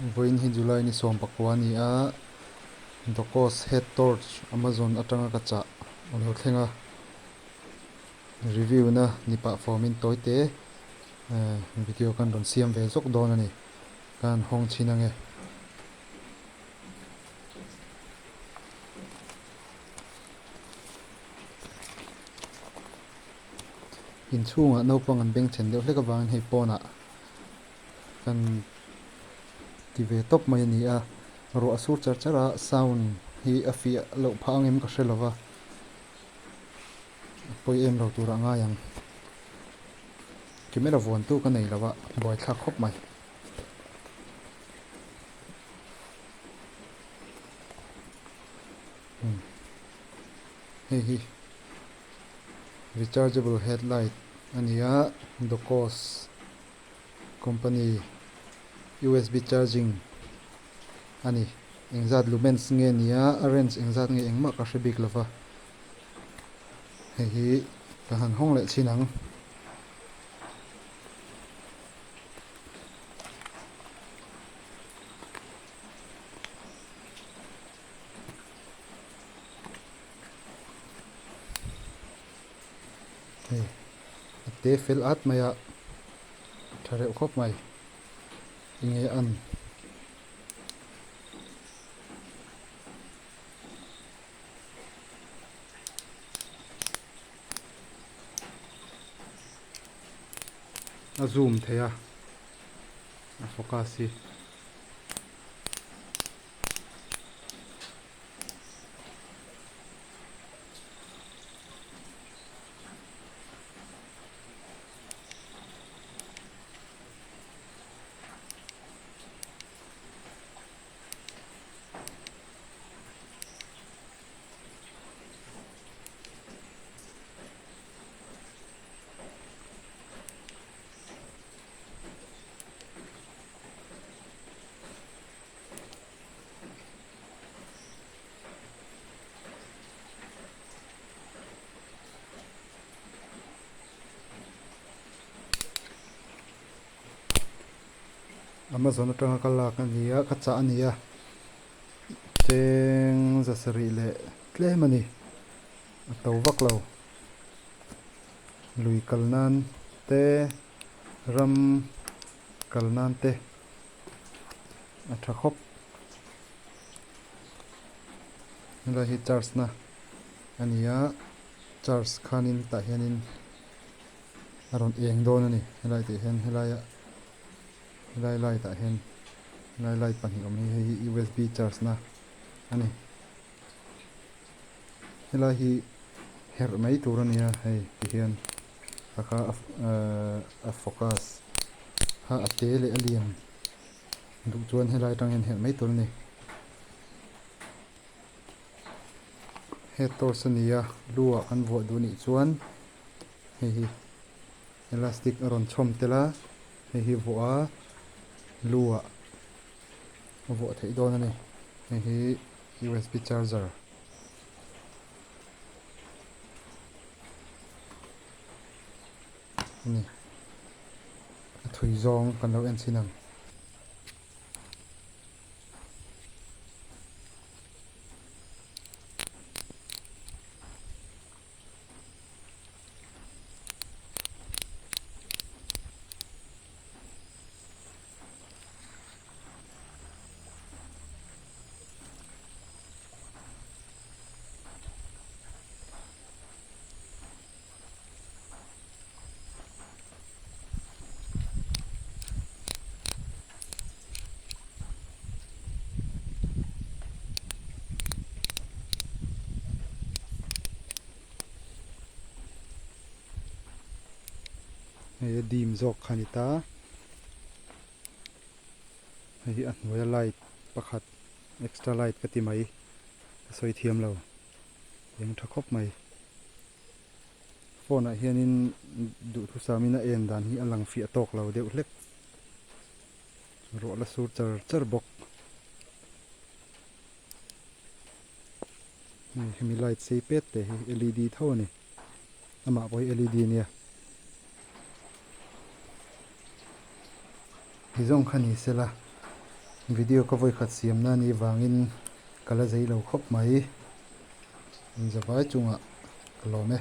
Vawiin hi July ni 19 a ni a, Docos head torch Amazon atanga ka chah a lo thleng a, review na ni pah fawmin tawi te video kan rawn siam ve zawk dawn a ni, ka han hawng chhin ange. Inchhungah naupang an bengchhen deuh hlek avangin hei pawnah kan ti ve tawp mai a ni a, ruah a sur char char a, sound hi a fiah loh phah ang em ka hre lova, a pawi em lo turah ngai ang. Camera vuantu ka nei lova buaithlak khawp mai. Hei hi rechargeable headlight a ni a Docos company usb charging a ni engzat lumens nge ni a a range engzat nge engmah ka hre bik lova hei hi ka han hawng leh chhin ang. Hei a te fel at mai a tha reuh khawp mai enge an a zoom thei a a focus hi. Amazon atanga ka lak a ni a ka chah a ni a cheng za sarih leh tlem a ni a to vak lo lui kal nan te ram kal nan te. A tha khawp. Helai hi church na a ni a, church khanin tah hianin a rawn eng dawn a ni helai tih hian helaia helai light ah hian helai light pahnih awm hi hei hi usb charge na a ni. Helai hi herh mai tur a nia hei ti hian a kha a focus kha a te leh a lian duh chuan helai atang hian herh mai tur a ni. Head torch a ni a lu ah kan vuah duh nih chuan hei hi elastic a rawn chhawm tel a hei hi vuah a lu ah a vuah theih dawn a ni hei hi usb charger. A ni a thui zawng kan lo en chhin ang. Hei a dim zawk kha a ni ta hei hi a hnuaia light pakhat extra light ka ti mai ka sawi thiam lo eng tha khawp mai phone ah hianin duhthusam in a en dan hi a lang fiah tawk lo deuh hlek ruah la sur char char bawk hei hemi light sei pet te hi L E D tho a ni amah pawh hi L E D a nia ti zawng kha ni sela. Video ka vawikhat siamna anih vangin ka la zei lo khawp mai. Inzavai chungah ka lawm e.